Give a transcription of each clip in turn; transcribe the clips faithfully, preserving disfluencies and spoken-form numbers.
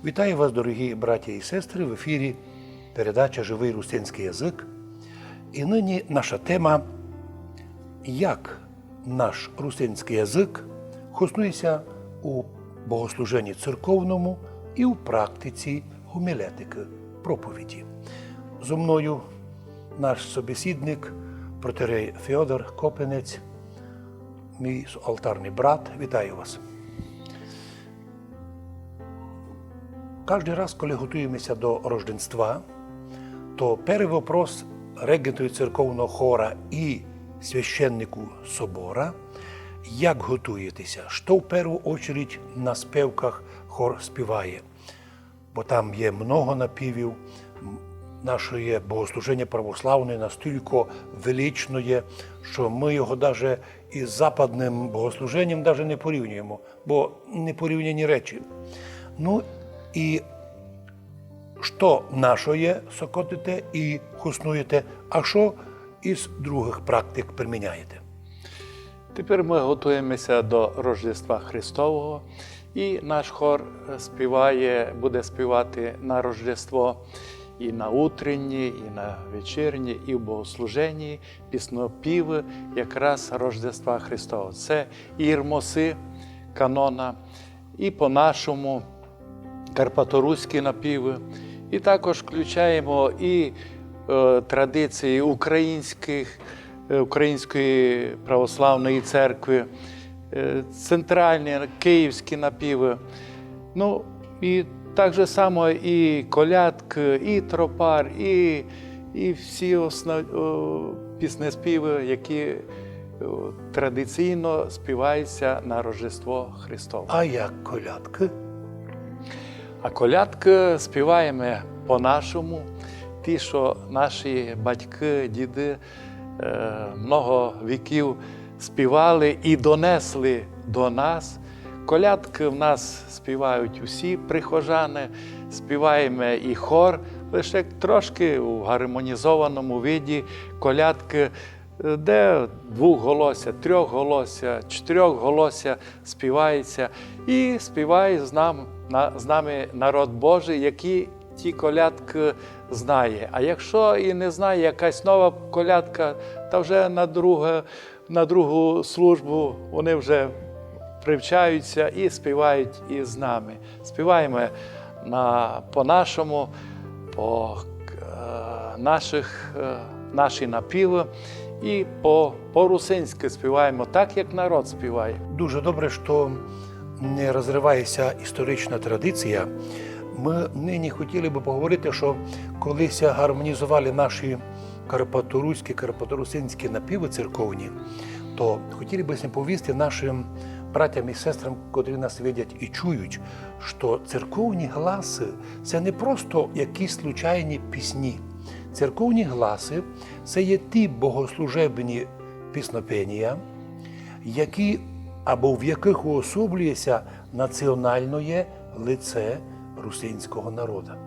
Вітаю вас, дорогі браття і сестри, в ефірі передача «Живый русинськый язык». І нині наша тема: як наш русинськый язык хоснує ся у богослуженні церковному і у практиці гомілетикы, проповіді. Зо мною наш собесідник, протоієрей Феодор Копинець, мій алтарный брат. Вітаю вас. Каждый раз, коли готуєме ся до Рожденства, то першый вопрос реґентови церковного хора і священнику собора: як готуєте ся, што в першу очередь на співках хор співає? Бо там є много напівів, м, наше богослуженя православне настілько величноє, што мы його даже із западным богослуженням даже не порівнюєме, бо не порівняні речі. Ну, і што нашоє сокотите і хоснуєте, а што із другых практик приміняєте? Тепер мы готуєме ся до Рождества Христового, і наш хор співає, буде співати на Рождество і на утренні, і на вечірні, і в богослуженні піснопівы якраз Рождества Христового. Це і ірмосы канона, і по-нашому карпаторуські напівы. І також включаєме і, е, традиції українських, е, Української православної церкви, е, центральні київські напівы. Ну, і так же само і колядкы, і тропар, і, і всі основ-, о, піснеспівы, які, о, традиційно співають ся на Рождество Христово. А як колядкы? А колядкы співаєме по-нашому. Ті, што наші батькы, діды, е, много віків співали і донесли до нас. Колядкы в нас співають усі прихожани, співаєме і хор, лише трошки у гармонізованому виді колядкы, е, де двохголося, трьохголося, чотирьохголося співається. І співає з нам-, на-, з нами народ Божий, який ті колядкы знає. А якщо і не знає, якась нова колядка, та вже на друге, на другу службу вони вже привчаються і співають із нами. Співаєме на, по-нашому, по, е, наших, е, наші напівы і по, по-русинськи співаєме так, як народ співає. Дуже добре, што не розриває ся історична традиція. Мы нині хотіли бы поговорити, што коли ся гармонізовали наші карпаторуські, карпаторусинські напівы церковні, то хотіли бы сьме повісти нашим братям і сестрам, котрі нас видять і чують, што церковні гласы — се не просто якісь случайні пісні. Церковні гласы — се є ті богослужебні піснопенія, які або в якых уособлює ся національноє лице русинського народа.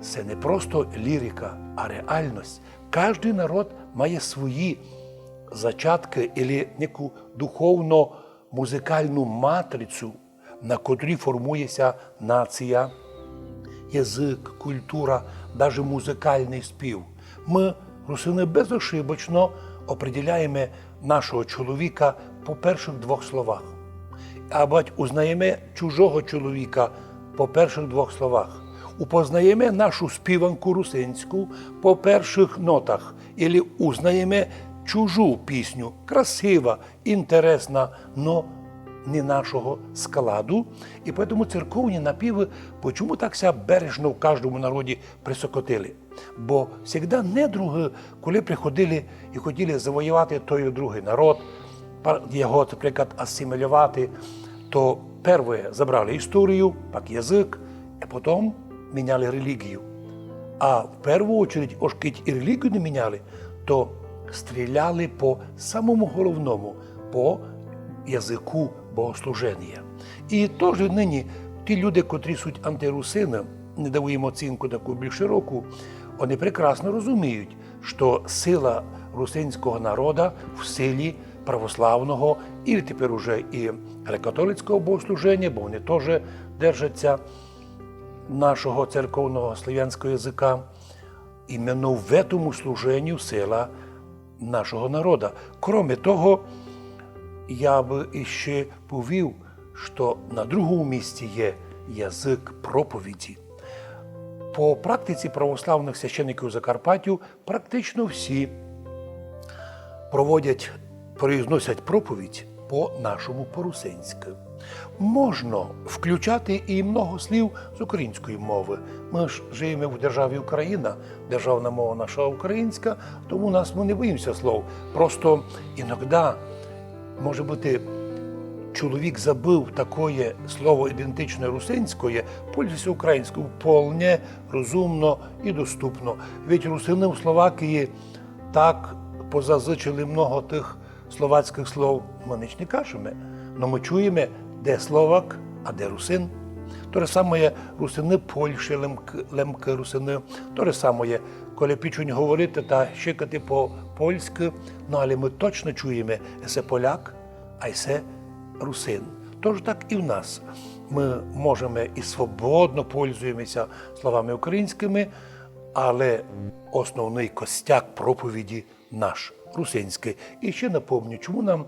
Се не просто лірика, а реальность. Каждый народ має свої зачаткы или неку духовно-музикалну матрицу, на котрій формує ся нація, язык, культура, даже музикалный спів. Мы, русины, безошибочно определяєме нашого чоловіка по першых двох словах. Або узнаєме чужого чоловіка по першых двох словах. Упознаєме нашу співанку русинську по першых нотах. Или узнаєме чужу пісню, красива, інтересна, но не нашого складу. І поетому церковні напівы почому так ся бережно в каждому народі присокотили? Бо всегда недругы, коли приходили і хотіли завоювати той і другый народ, пар-, його, наприклад, асимілювати, то первоє забрали історію, пак язык, а потом міняли релігію. А в перву очередь, ож кидь і релігію не міняли, то стріляли по самому головному, по языку богослуженія. І тож нині ті люди, котрі суть антирусины, не даю їм оцінку таку більш широку, они прекрасно розуміють, што сила русинського народа в силі православного і тепер уже і греко-католицького богослуженія, бо они тоже держать ся нашого церковного славянського языка, именно в этому служении сила нашого народа. Кроме того, я бы іщи повів, што на другому місці є язык проповіді. По практиці православных священників Закарпаттю практично всі проводять, произносять проповідь по-нашому, по-русинськи. Можна включати і много слів з української мови. Мы ж живеме в державі Україна, державна мова наша українська, тому нас мы не боїмося слов. Просто іноді, може быти, чоловік забыв такоє слово ідентичне русинськоє, пользується українською вполне розумно і доступно. Ведь русины в Словакії так позазичили много тых словацькых слов, мы нич не кажеме. Но мы чуєме, де словак, а де русин. То же самоє русины Польщі, лемк-, лемкы русины. То же самоє, коли пічуть говорити та щикати по-польськи, но але мы точно чуєме, есе поляк, а есе русин. Тож так і в нас. Мы можеме і свободно пользуємеся словами українськыми, але основный костяк проповіді наш, русинськый. І ще напомню, чому нам,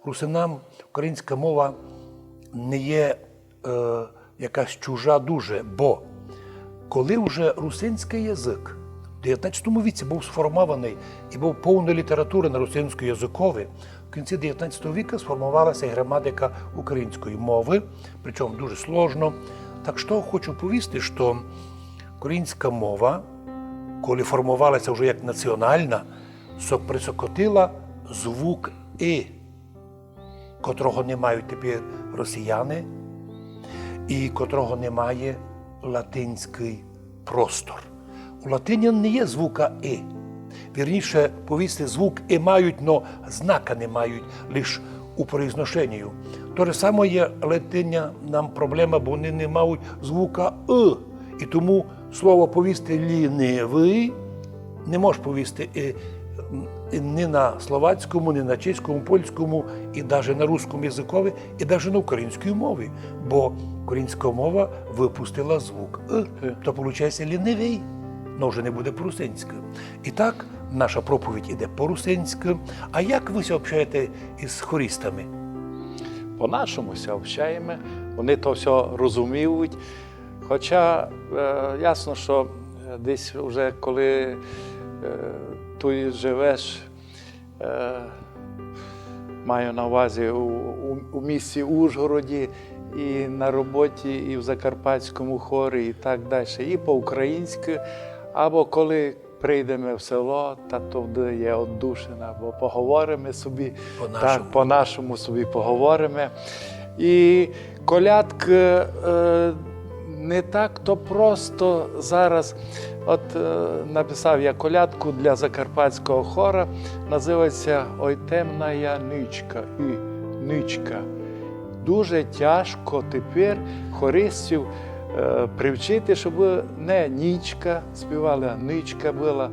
русинам, українська мова не є е, якась чужа дуже, бо коли вже русинськый язык в девятнадцятому віці быв сформованый і быв повно літературы на русинськоязыкови, в кінці девятнадцятого віка сформовалася і граматика української мови, причому дуже сложно. Так што хочу повісти, што українська мова, коли формовалася вже як націонална, со-, присокотила звук «и», котрого не мають тепер росіяни і котрого не має латинськый простор. У латинян не є звука «и». Вірніше повісти, звук «и» мають, но знака не мають, лиш у произношенію. То же саме є латинянам проблема, бо они не мають звука «ы». І тому слово повісти «лінивый» не можеш повісти і, і ні на словацькому, ні на чеському, польському, і даже на русскому языкови, і даже на українській мові, бо українська мова выпустила звук «ы». «Ы». То получається «лінивый», но вже не буде по-русинськи. І так, наша проповідь іде по-русинськи. А як вы ся общаєте із хористами? По-нашому ся общаєме, они то всьо розуміють. Хоча, е, ясно, што, е, десь уже коли, е, туй живеш, е, маю на увазі у, у, у місті Ужгороді, і на роботі, і в Закарпатському хорі, і так дальше, і по-українськи, або коли прийдеме в село, та туды є оддушина, бо поговориме собі, по-нашому. Так, по-нашому собі поговориме. І колядкы, е, не так то просто зараз. От, е, написав я колядку для закарпатського хора, називається «Ой темная ничка», і ничка. Дуже тяжко тепер хористів, е, привчити, щоб не нічка співали, а ничка была.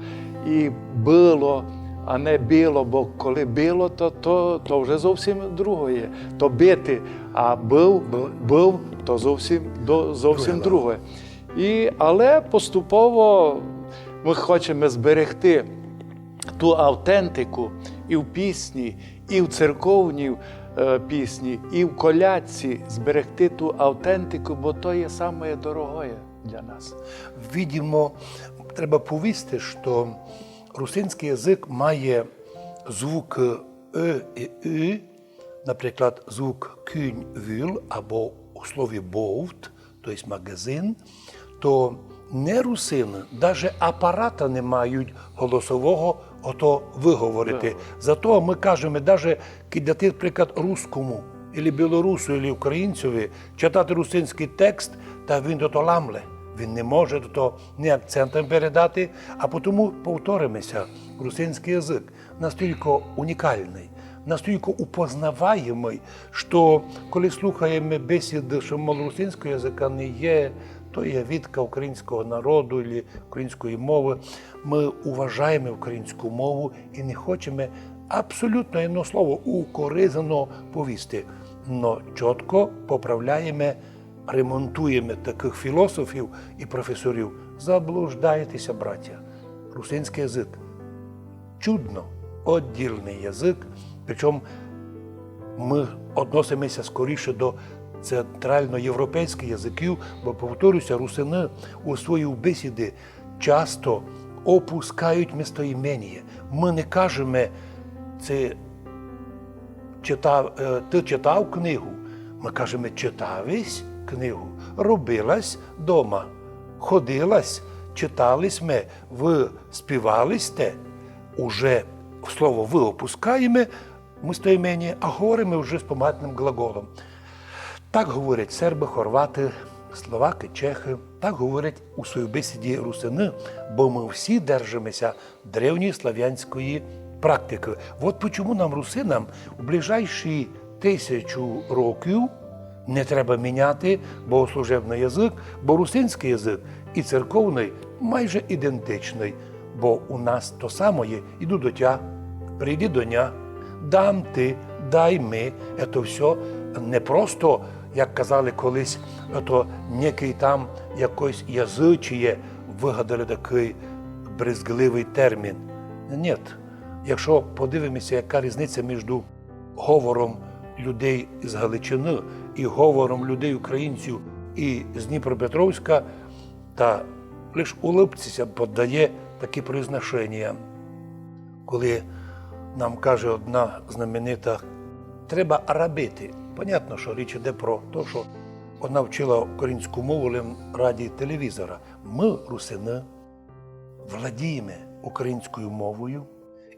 І было, а не било, бо коли било, то, то, то вже зовсім другоє. То бити, а быв, быв, то зовсім, до-, зовсім другоє. І, але поступово мы хочеме зберегти ту автентику і в пісні, і в церковній, е, пісні, і в колядці зберегти ту автентику, бо то є саме дорогоє для нас. Видимо, треба повісти, што русинськый язык має звук «ы» і «ы», наприклад, звук кінь, віл, або у слові бовт, то єсть магазин, то не русины даже апарата не мають голосового ото выговорити. Зато мы кажеме, даже кидь дати, наприклад, рускому, или білорусу, или українцьови читати русинськый текст, та він тото ламле. Він не може тото ні акцентом передати, а потому повториме ся, русинськый язык настілько унікалный, настілько упознаваємый, што коли слухаєме бесіды, што, мол, русинського языка не є, то є відка українського народу или української мовы, мы уважаєме українську мову і не хочеме абсолютно єдно слово укоризнено повісти, но чотко поправляєме ремонтуєме такых філософів і професорів, заблуждаєтеся, братя. Русинськый язык чудно оддільный язык, причому мы односимеся скоріше до центральноєвропейськых языків, бо, повторюся, русины у своїй бесіді часто опускають местоіменіє. Мы не кажеме, ци читав, е, ты читав книгу. Мы кажеме, читав ись книгу, робила сь дома, ходила сь, читали сьме, вы співали сьте. Уже слово вы опускаєме, местоіменіє, а говориме уже з поматным глаголом. Так говорять сербы, хорваты, словакы, чехы, так говорять у своїй бесіді русины, бо мы всі держимеся древньої славянської практикы. Вот почому нам, русинам, у ближайші тисячу років не треба міняти богослужебный язык, бо русинськый язык і церковный майже ідентичный, бо у нас то самоє: іду до тя, прийди до ня, дам ти, дай ми. Ето всьо не просто, як казали колись, ето некый там якоєсь язычіє выгадали, такый брезгливый термін. Нєт. Якщо подивимеся, яка різниця між говором людей з Галичины і говором людей, українців і з Дніпропетровська, та лиш улыбці ся поддає такі произношенія. Коли нам каже одна знаменита: «Треба рабити». Понятно, што річ іде про то, што вона вчила українську мову лем ради телевізора. Мы, русины, владієме українською мовою,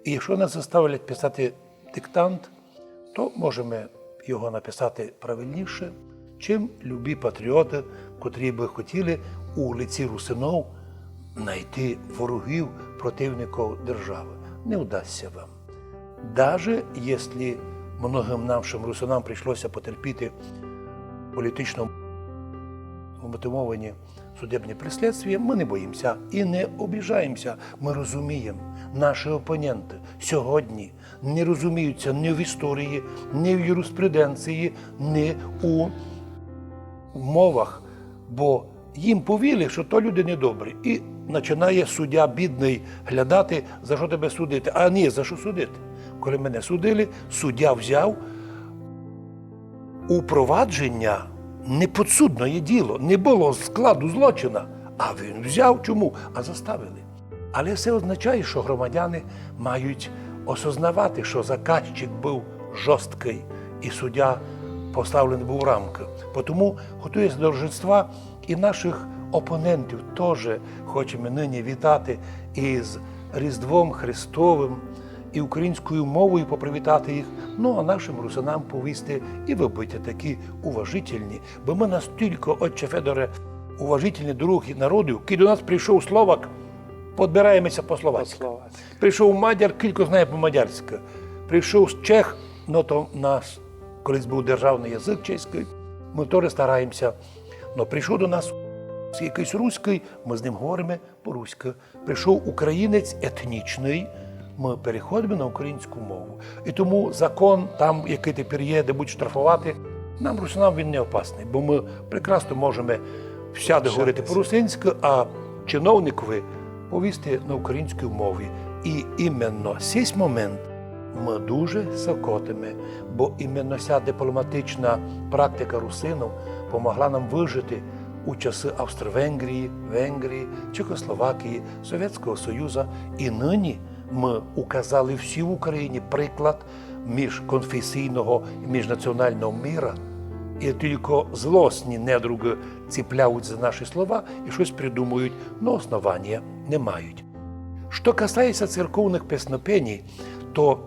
і якщо нас заставлять писати диктант, то можеме його написати правильніше, чим любі патріоты, котрі бы хотіли у лиці русинов найти ворогів, противників державы. Не вдасться вам. Даже якщо многым нашым русинам прийшлося потерпіти політично вмотивовані судебні преслідствія, мы не боїмся і не обіжаємся. Мы розумієме, наші опоненты сьогодні не розуміються ні в історії, ні в юриспруденції, ні у мовах, бо їм повіли, што то люди недобрі. І починає суддя бідный глядати, за што тебе судити. А ні за што судити. Коли мене судили, суддя взяв у провадженя неподсудноє діло, не было складу злочина, а він взяв. Чому? А заставили. Але се означає, што громадяни мають осознавати, што заказчик быв жорсткый і суддя поставленый быв в рамкы. Потому, готуючи ся до Рождества, і нашых опонентів тоже хочеме нині вітати із Різдвом Христовым і українською мовою попривітати їх, ну, а нашым русинам повісти: і вы будьте такі уважительні, бо мы настілько, отче Федоре, уважительні до другых народів. Кидь до нас прийшов словак, подбираєме ся по-словацькы. По-словацькы. Прийшов мадяр, кілько знає по-мадярськы. Прийшов чех, ну, то наш колись быв державный язык чеськый, мы тоже стараємеся. Но прийшов до нас якыйсь руськый, мы з ним говориме по-руськы. Прийшов українець етнічный, мы переходиме на українську мову. І тому закон там, якый тепер є, де будуть штрафовати, нам, русинам, він не опасный, бо мы прекрасно можеме всяде говорити по-русинськы, а чиновникови повісти на українській мові. І іменно сись момент мы дуже сокотиме, бо іменно ся дипломатична практика русинов помогла нам выжити у часы Австро-Венгрії, Венгрії, Чехословакії, Совєтського Союза. І нині мы указали всій Україні приклад міжконфесійного і міжнаціонального мира. І тілько злосні недругы ціпляють за наші слова і штось придумують, но основанія не мають. Што касається церковных песнопеній, то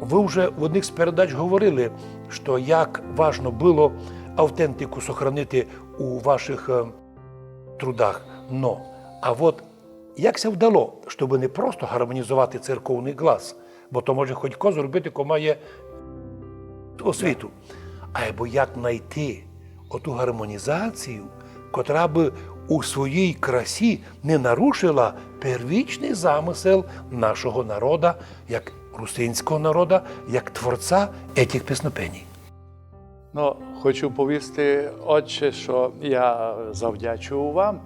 вы вже в одних з передач говорили, што як важно было автентику сохранити у вашых, е, трудах. Но, а от як ся вдало, щоб не просто гармонізовати церковный глас, бо то може хоть ко зробити, ко має освіту, айбо як найти оту гармонізацію, котра бы у своїй красі не нарушила первічный замысел нашого народа, як русинського народа, як творця етих песнопеній. Ну, хочу повісти, отче, што я завдячую вам,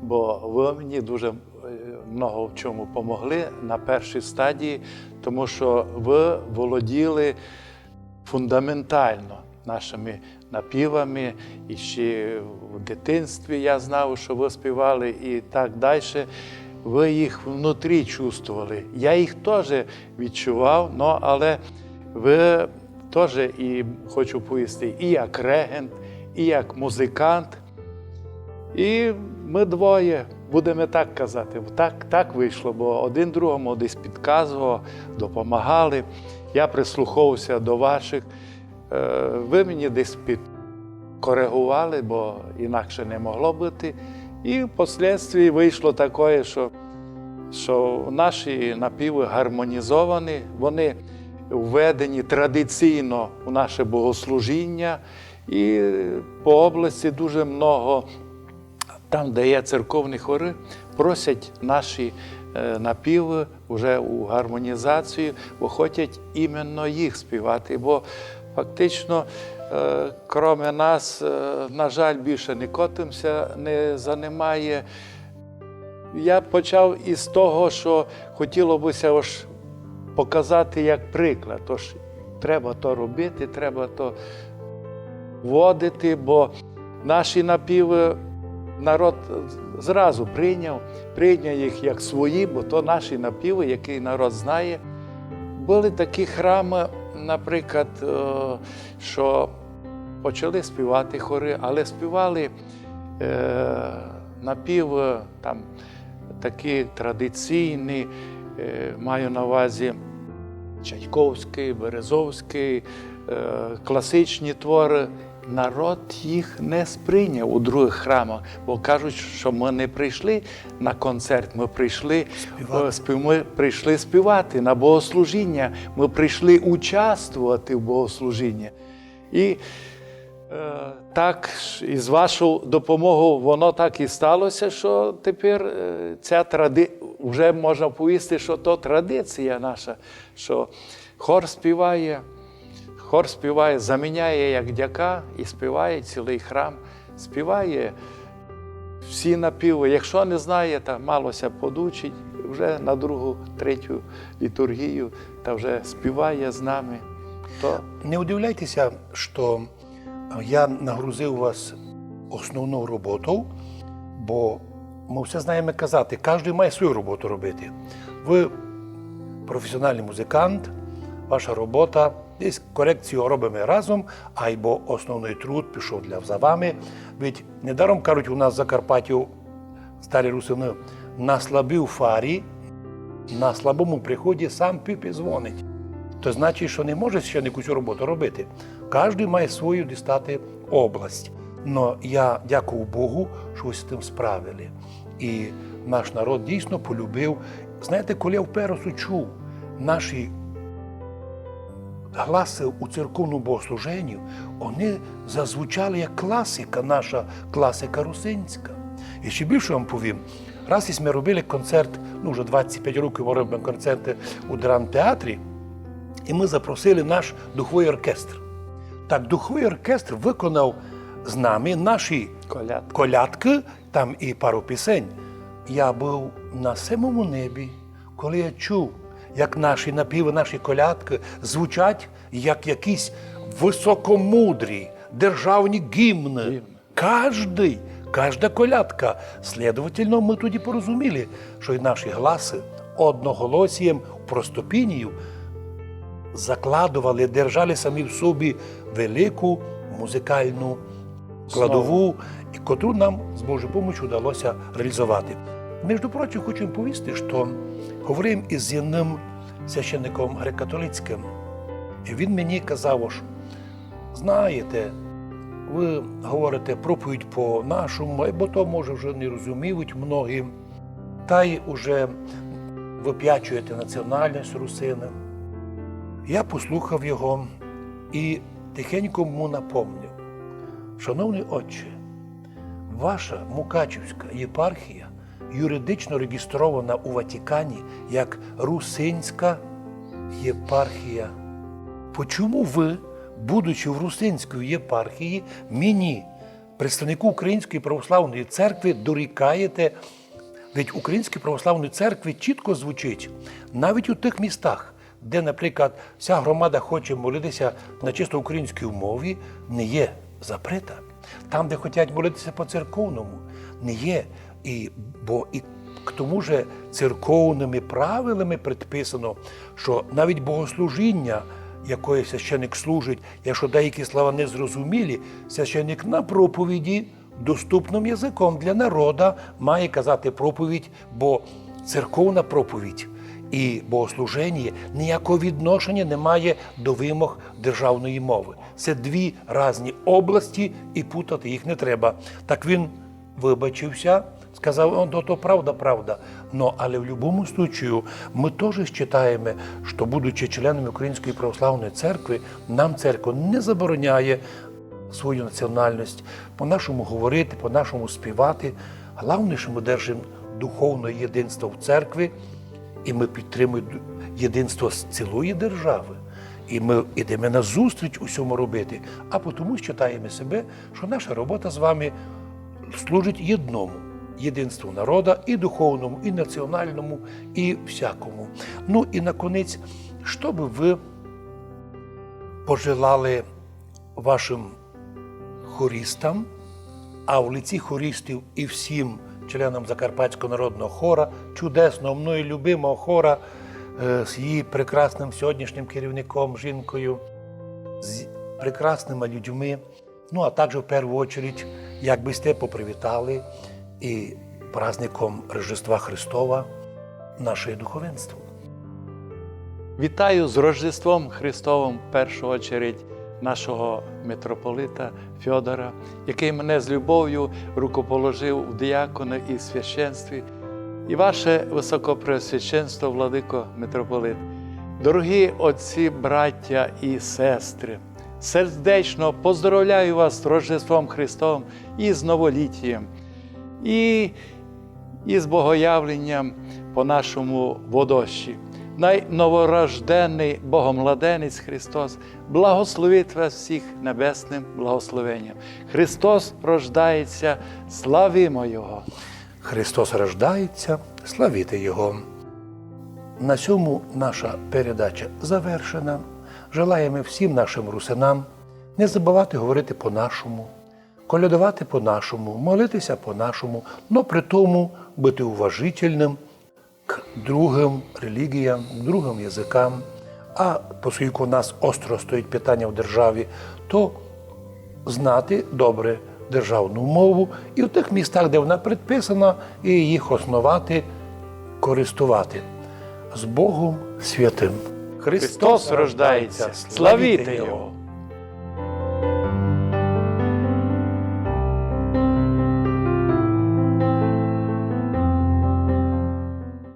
бо вы мені дуже, е, много в чому помогли на першій стадії, тому што вы володіли фундаментално нашыми напівами, і ще в дитинстві я знав, што вы співали і так дальше. Вы їх внутрі чувствовали. Я їх тоже відчував, но але вы тоже, і хочу повісти, і як регент, і як музикант. І мы двоє, будеме так казати, так, так вышло, бо один другому десь підказував, допомагали. Я прислуховувався до ваших. Е, вы мені десь підкоригували, бо інакше не могло быти. І впоследствії вышло такоє, што, што наші напівы гармонізовані, вони введені традиційно у наше богослужіння, і по області дуже много, там, де є церковні хоры, просять наші, е, напівы уже у гармонізацію, бо хочуть іменно їх співати, бо фактично, е, кроме нас, е, на жаль, більше нико тым ся не занимає. Я почав із того, што хотіло бы ся ож показати як приклад. Тож треба то робити, треба то вводити, бо наші напівы народ зразу прийняв, прийняв їх як свої, бо то наші напівы, які народ знає. Были такі храмы, наприклад, е, што почали співати хоры, але співали, е, напівы, е, там, такі традиційні, е, маю на увазі Чайковськый, Березовськый, е, класичні творы. Народ їх не сприйняв у другых храмах, бо кажуть, што мы не прийшли на концерт, мы прийшли, е, спів-, мы прийшли співати на богослужіння, мы прийшли участвовати в богослужінні. І, е, так, із вашу допомогу воно так і стало ся, што тепер, е, ця тради-, вже можна повісти, што то традиція наша, што хор співає, хор співає, заміняє як дяка і співає цілый храм, співає всі напівы. Якщо не знає, та мало ся подучить, вже на другу, третю літургію, та вже співає з нами. То Не удивляйтеся, што я нагрузив вас основнов роботов, бо мы всьо знаєме казати, каждый має свою роботу робити. Вы професіоналный музикант, ваша робота, десь корекцію робиме разом, айбо основный труд пішов для, за вами. Ведь недаром кажуть у нас в Закарпаттю старі русины: «На слабій фарі, на слабому приході сам піп і дзвонить». То значить, што не може священник усю роботу робити. Каждый має свою дістати область. Но я дякую Богу, што вы ся з тым справили. І наш народ дійсно полюбив. Знаєте, коли я вперше чув наші гласы у церковному богослуженню, они зазвучали як класика наша, класика русинська. І ще більше вам повім. Раз ісьме робили концерт, ну, вже двадцять пять років мы робиме концерты у драмтеатрі, і мы запросили наш духовый оркестр. Так духовый оркестр выконав з нами наші Колядки. Колядкы, там і пару пісень. Я быв на семому небі, коли я чув, як наші напівы, наші колядкы звучать, як якісь высокомудрі державні гімны. Гімны. Каждый, кажда колядка. Следовательно, мы тоді порозуміли, што й наші гласы одноголосієм, простопінію закладовали, держали самі в собі велику музикалну складову, і котру нам з Божою помочю вдалося реалізовати. Между прочим, хочу вам повісти, што говорив із єдным священником греко-католицькым, і він мені казав, ож знаєте, вы говорите проповідь по-нашому, бо то, може, вже не розуміють многі, тай уже выпячуєте національность русина. Я послухав його і тихенько му напомнив: «Шановный отче, ваша Мукачівська єпархія юридично реґістрована у Ватикані як русинська єпархія. Почому вы Будучи в Русинській єпархії, мені, представнику Української православної церкви, дорікаєте, ведь Української православної церкви чітко звучить, навіть у тих містах, де, наприклад, вся громада хоче молитися на чисто українській мові, не є запрета. Там, де хочуть молитися по-церковному, не є. І, бо і к тому же церковними правилами предписано, що навіть богослужіння, якоє священник служить, якщо деякі слова незрозумілі, священник на проповіді доступним язиком для народа має казати проповідь, бо церковна проповідь і богослуження ніякого відношення не має до вимог державної мови. Це дві різні області, і путати їх не треба. Так він вибачився, сказав: «О, то, то правда, правда». Но, але в любому случаю ми теж считаєме, що, будучи членами Української православної церкви, нам церква не забороняє свою національність, по-нашому говорити, по-нашому співати. Головне, що ми держимо духовне єдинство в церкві, і ми підтримуємо єдинство з цілої держави. І ми йдемо на зустріч усьому робити, а тому считаєме себе, що наша робота з вами служить єдному, єдинству народа, і духовному, і національному, і всякому. Ну і наконець, що би ви пожелали вашим хористам, а в лиці хористів і всім членам Закарпатського народного хора, чудесного, мною любимого хора, е, з її прекрасним сьогоднішнім керівником, жінкою, з прекрасними людьми. Ну, а також в першу очередь, як би сте попривітали і праздником Рождества Христова наше духовенство. Вітаю з Рождеством Христовим в першу очередь нашого митрополита Фьодора, який мене з любов'ю рукоположив в діакони і священстві, і ваше високопреосвященство, владико митрополит. Дорогі отці, браття і сестри, сердечно поздоровляю вас з Рождеством Христовим і з Новолітієм. І і з Богоявленням по нашому водощі. Най новорождений Богомладенець Христос благословить вас всіх небесним благословенням. Христос рождається, славімо Його! Христос рождається, славіте Його! На сьому наша передача завершена. Желаєме всім нашим русинам не забывати говорити по-нашому, колядовати по-нашому, молитися по-нашому, но при тому быти уважительным к другым релігіям, к другым языкам. А поскільки у нас остро стоїть питання в державі, то знати добре державну мову і в тих містах, де вона предписана, і їх основати, користовати. З Богом святым! Христос рождається! Славіте Його!